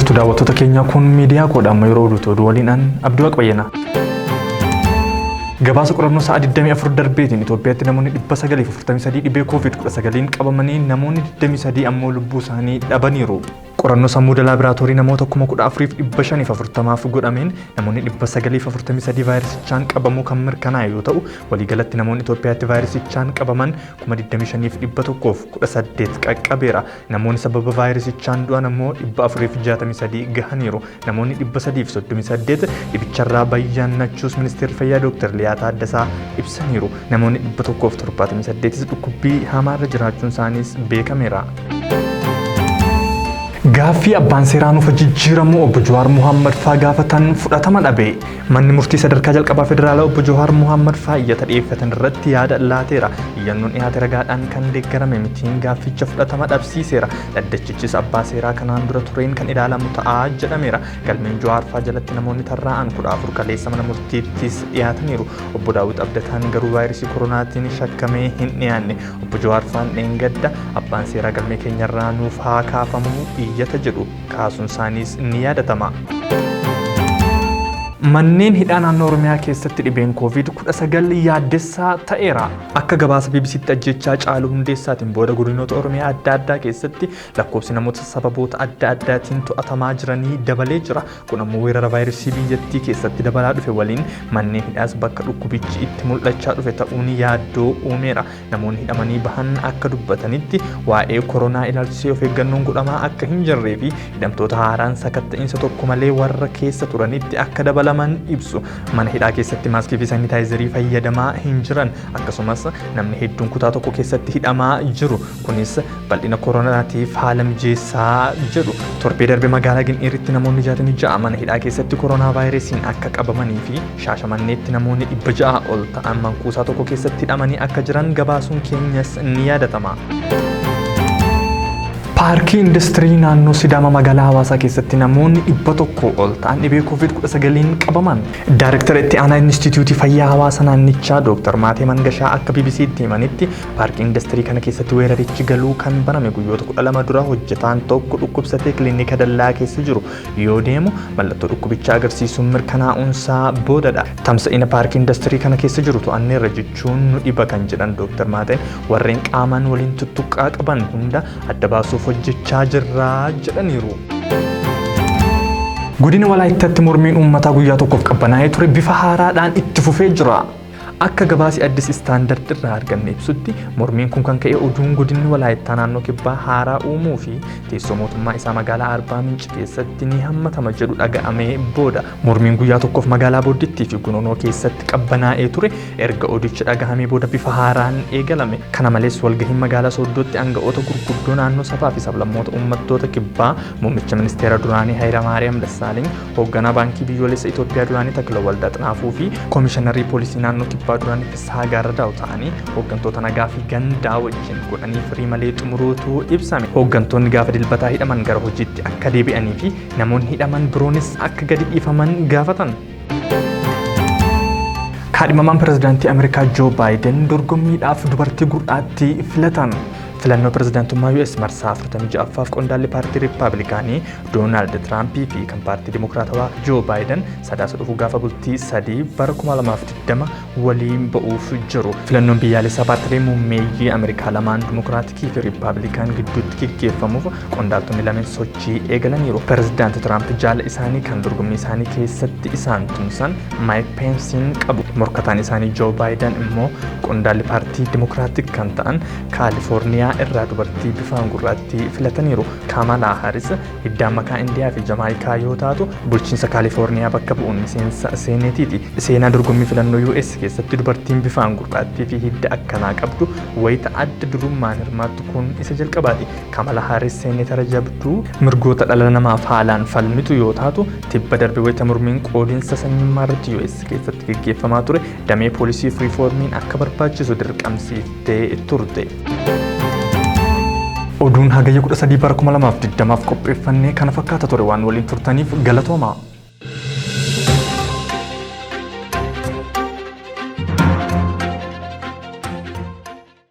Jirtu daawwattoota keenya, kun miidiyaa koodha. Amma yeroo oduutu oduu waliin Abdii Waaqbayyana. Gabaasa qorannoo sa'a 24 darbeetiin Itoophiyaatti namoonni 943 dhibee Covid-19 qabamanii, namoonni 23 ammoo lubbuu isaanii dhabaniiru. Qorannoo sammuu laaboraatoorii namoota 14,540f godhameen namoonni 943 vaayirasichaan qabamuu kan mirkanaa'e yoo ta'u, waliigalatti namoonni Itoophiyaatti vaayirasichaan qabaman 25,118 qaqqabeera. Namoonni sababa vaayirasichaan du'an ammoo 463 gahaniiru. Namoonni 338 dhibicharraa bayyaannachuus Ministeerri Fayyaa Dr. Liyaa Taaddasaa ibsaniiru. Namoonni 178 dhukkubbii hamaarra jiraachuun isaaniis beekameera. Gaaffii abbaan seeraa nuuf jijjiiramuu obbo Jawaar Muhammad faa gaafatan fudhatama dhabe. Manni murtii sadarkaa jalqabaa federaalaa obbo Jawaar Muhammad faa iyyata dhiyeeffatan irratti yaada laateera. Iyyannoon dhiyaate ragaadhaan kan deeggarame mitiin gaafficha fudhatama dhabsiiseera. Dhaddachichis abbaa seeraa kanaan dura tureen kan ilaalamu ta'a jedhameera. Galmeen Jawaar faa jalatti namoonni tarraa'an 14 kaleessa mana murtiittis dhiyaataniiru. Obbo Daawit Abdataan garuu vaayirasii koronaatiin shakkamee hin dhiyaanne. Obbo Jawaar faan dheengadda abbaan seeraa galmee keenyarraa nuuf haa kaafamuu iyyata jedhu kaasuun isaaniis ni yaadatama. Manneen hidhaa naannoo Oromiyaa keessatti dhibeen Covid-19 yaaddessaa ta'eera. Akka gabaasa BBCtti ajjechaa Caaluu Hundeessaatiin booda godinoota Oromiyaa adda addaa keessatti lakkoofsi namoota sababoota adda addaatiin to'atamaa jiranii dabalee jira. Kun ammoo weerara vaayirasii biyyattii keessatti dabalaa dhufe waliin manneen hidhaas bakka dhukkubichi itti mul'achaa dhufe ta'uun yaaddoo uumeera. Namoonni hidhamanii bahan akka dubbatanitti, waa'ee koronaa ilaalchisee of eeggannoon godhamaa akka hin jirree fi hidhamtoota haaraan sakatta'insa tokko malee warra keessa turanitti akka dabalaman ibsu. Mana hidhaa keessatti maaskii fi sanitaayizarii fayyadamaa hin jiran. Akkasumas namni hedduun kutaa tokko keessatti hidhamaa jiru. Kunis bal'ina koronaatiif haala mijeessaa jedhu. Torbee darbe magaalaa Gin'iiritti namoonni 66 mana hidhaa keessatti koronaa vaayirasiin akka qabamanii fi Shaashamanneetti namoonni 600 ol ta'an mankuusaa tokko keessatti hidhamanii akka jiran gabaasuun keenyas ni yaadatama. Paarkii Industirii naannoo Sidaama magaalaa Hawaasaa keessatti namoonni 100 ol ta'an dhibee Covid-19 qabaman. Daarektara itti aanaa Inistituutii Fayyaa Hawaasa naannichaa Dooktar Maatee Mangashaa akka BBCtti himanitti, paarkii industirii kana keessatti weerarichi galuu kan baname guyyoota 12 dura hojjetaan tokko dhukkubsatee kiliinika dallaa keessa jiru yoo deemu mallattoo dhukkubichaa agarsiisuun mirkanaa'uunsaa boodadha. Tamsa'ina paarkii industirii kana keessa jiru to'anneerra jechuun nu dhiba kan jedhan Dooktar Maateen, warreen qaamaan waliin tuttuqqaa qaban hunda adda baasuuf hojjechaa jirra jedhaniiru. Godina Walaayittaatti mormiin uummataa guyyaa tokkoof qabbanaa'ee ture bifa haaraadhaan itti fufee jira. Akka gabaasi Addis Standard irraa arganne ibsutti, mormiin kun kan ka'e oduun godinni Walaayittaa naannoo Kibbaa haaraa uumuu fi teessoo mootummaa isaa magaalaa Arbaa Minci keessatti ni hammatama jedhu dhaga'amee booda. Mormiin guyyaa tokkoof magaalaa Booddittii fi Gunonoo keessatti qabbanaa'ee ture erga odichi dhaga'amee booda bifa haaraan eegalame. Kana malees walgahiin magaalaa Sooddootti aanga'oota gurguddoo naannoo sabaa fi sablammoota uummattoota Kibbaa, muummicha ministeera duraanii Hayilamaariyaam Dassaaleny, hoogganaa Baankii Biyyoolessa Itoophiyaa duraanii Takla Axnaafuu fi koomishiinarii poolisii naannoo Kibbaa duraanii Fissaa Gaarradaa'u ta'anii hooggantoota nagaa fi gandaa wajjin godhanii firii malee xumuruutu ibsame. Hooggantoonni gaafa Dilbataa hidhaman gara hojiitti akka deebi'anii fi namoonni hidhaman biroonis akka gadi dhiifaman gaafatan. Kaadhimamaan pirezidaantii Ameerikaa Joo Baayiden dorgommiidhaaf dubartii gurraattii filatan. Filannoo pirezidaantummaa US marsaa 46ffaaf qondaalli paartii Riippaabilikaanii Doonaald Tiraampii fi kan paartii Dimokiraatawaa Joo Baayiden Sadaasa dhufu gaafa bultii 3 bara 2020 waliin ba'uuf jiru. Filannoon biyyaalessaa paartilee muummeeyyii Ameerikaa lamaan, Dimokiraatikii fi Riippaabilikaan gidduutti gaggeeffamuuf qondaaltonni lameen sochii eegalaniiru. Pirezidaanti Tiraamp jaala isaanii kan dorgommii isaanii keessatti isaan tumsan Maayik Peensiin qabu. Morkataan isaanii Joo Baayiden immoo qondaalli paartii Dimokiraatik kan ta'an Kaalifoorniyaa irraa dubartii bifaan gurraattii filataniiru. Kaamalaa Haaris hiddaan makaa Indiyaa fi Jamaayikaa yoo taatu, bulchiinsa Kaalifoorniyaa bakka bu'uun miseensa seeneetiiti. Seenaa dorgommii filannoo US keessatti dubartiin bifaan gurraattii fi hidda akkanaa qabdu wayita adda durummaan hirmaattu kun isa jalqabaati. Kamala Haaris seeneetara jabduu mirgoota dhala namaaf haalaan falmitu yoo taatu, tibba darbe wayita mormiin qoodinsa sanyummaa irratti US keessatti gaggeeffamaa ture damee poolisiif riifoormiin akka barbaachisu dirqamsiiftee turte. Oduun Hagayya 13 bara 2020f qopheeffannee kana fakkaata ture. Waan waliin turtaniif galatooma.